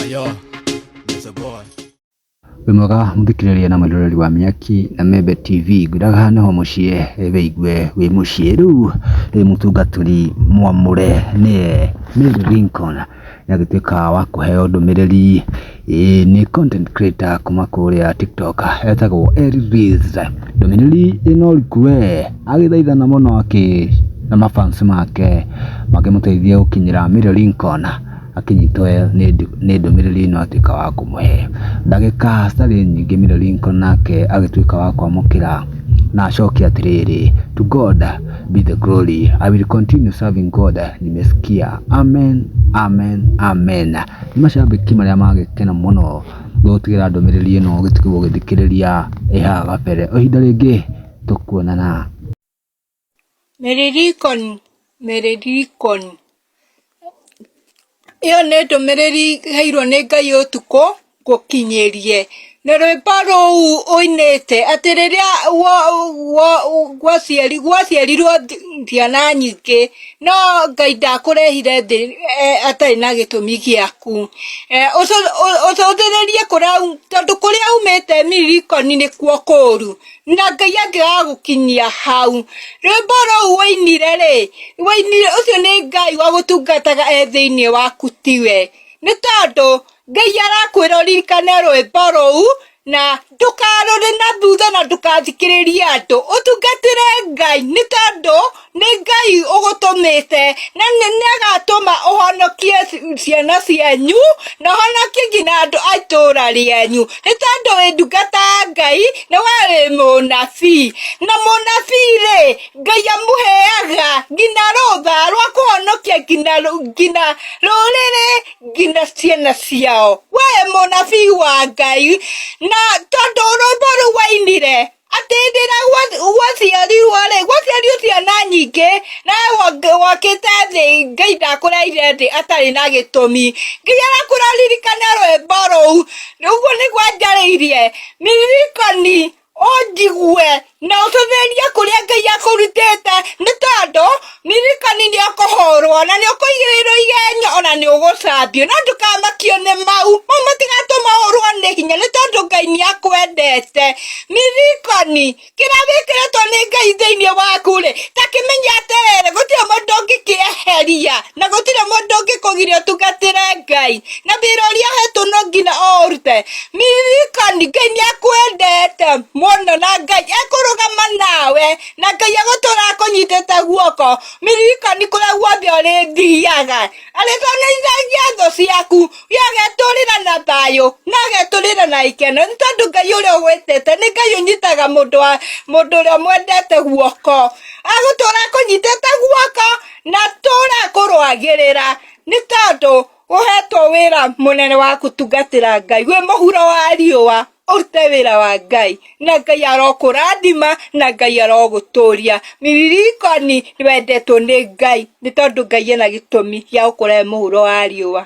Yo, it's a boy. Wĩ mwega mũthikĩrĩria na mwĩroreri wa Mĩaki na Membe TV, ngwĩraga nĩho mũciĩ wĩigue wĩ mũciĩ. Rĩu mũtungatĩri mwamũre nĩye Mary Lincoln nĩ agĩtuĩka wa kũheo ndũmĩrĩri nĩ content creator kuma kũrĩa TikTok etagwo Elly Liz. Ndũmĩrĩri ĩna ũriku we, agĩthaithana mũno akĩ na ma fans make makĩmũteithia gũkinyĩra Mary Lincoln. Akĩnyitwo nĩ ndũmĩrĩri ĩno atuĩka wa kũmũhe. Ndagĩka citarĩ nyingĩ Mary Lincoln nake agĩtuĩka wa kwamũkĩra na acokia atĩrĩrĩ, to God be the glory, I will continue serving God, nimesikia amen, amen, amen. Nĩ macambĩki marĩa magĩkena mũno gũtigĩra ndũmĩrĩri ĩno ũgĩtigwo ũgĩthikĩrĩria ĩ haha gabere. O ihinda rĩngĩ tũkuonana. Mary Lincoln, Mary Lincoln. Ĩyo nĩ ndũmĩrĩri heirwo nĩ Ngai ũtukũ ngũkinyĩrie. Na rwĩmbo rũu ũinĩte atĩ rĩrĩa gwaciarirwo ciana nyingĩ, no Ngai ndakũrehire thĩ atarĩ na gĩtũmi gĩaku. Ũcũthĩrĩrie kũrĩa tondũ kũrĩa umĩte Miririkoni nĩkuo kũru. Na Ngai angĩgagũkinyia hau. Rwĩmbo rũu wainire rĩ, wainire ũcio nĩ Ngai wagũtungataga e thĩinĩ waku tiwe. Nĩ tondũ Ngai arakwĩra ũririkane rwĩmbo rũu na ndũkarore na thutha na ndũkathikĩrĩrie andũ, ũtungatĩre Ngai nĩ tondũ nĩ Ngai ũgũtũmĩte na nĩ agatũma ũhonokie ciana cianyu na ũhonokie nginya andũ a itũũra rĩanyu. Nĩ tondũ wĩ ndungata ya Ngai na we wĩ mũnabii, na mũnabii rĩ, Ngai amũheaga nginya rũtha rwa kũhonokia nginya nginya rũrĩrĩ nginya ciana ciao. We mũnabii wa Ngai, na tondũ rwĩmbo rũu wainire atĩ hĩndĩ ĩrĩa gwaciarirwo rĩ, gwaciarirwo ciana nyingĩ, nawe wokĩte thĩ Ngai ndakũrehire thĩ atarĩ na gĩtũmi. Ngai arakwĩra ũririkane rwĩmbo rũu, ũguo nĩguo anjarĩirie, miririkani ũnjigue na ũcũthĩrĩrie kũrĩa Ngai akũrutĩte, nĩ tondũ miririkani nĩ ũkũhũrwo na nĩ ũkũigĩrĩrwo igenyo ona nĩ ũgũcambio, no ndũkamakio nĩ mau, mau matigatũma ũrwo nĩ hinya, nĩ tondũ Ngai nĩ akwendete. Miririkani kĩrĩa wĩkĩrĩtwo nĩ Ngai thĩinĩ waku rĩ, ta kĩmenye atĩrĩrĩ, gũtirĩ mũndũ ũngĩkĩeheria na gũtirĩ mũndũ ũngĩkũgiria ũtungatĩre Ngai, na wĩra ũrĩa ũhetwo no nginya ũũrute. Miririkani Ngai nĩ akwendete mũno na Ngai ekũrũgama nawe na Ngai egũtũra akũnyitĩte guoko. Miririkani kũrĩa guothe ũrĩthiaga, arĩconorithagia thũ ciaku, we ũgetũrĩra na thayũ na ũgetũrĩra na ikeno, nĩ tondũ Ngai ũrĩa ũgwĩtĩte nĩ Ngai ũnyitaga mũndũ wa mũndũ ũrĩa ũmwendete guoko, agũtũra akũnyitĩte guoko na atũre akũrũagĩrĩra, nĩ tondũ ũhetwo wĩra mũnene wa gũtungatĩra Ngai wĩ mũhuro wa riũa. Ũrute wĩra wa Ngai na Ngai arokũrathima na Ngai arogũtũria. Miririkani nĩ wendetwo nĩ Ngai nĩ tondũ Ngai ena gĩtũmi gĩa gũkũrehe mũhuro wa riũa.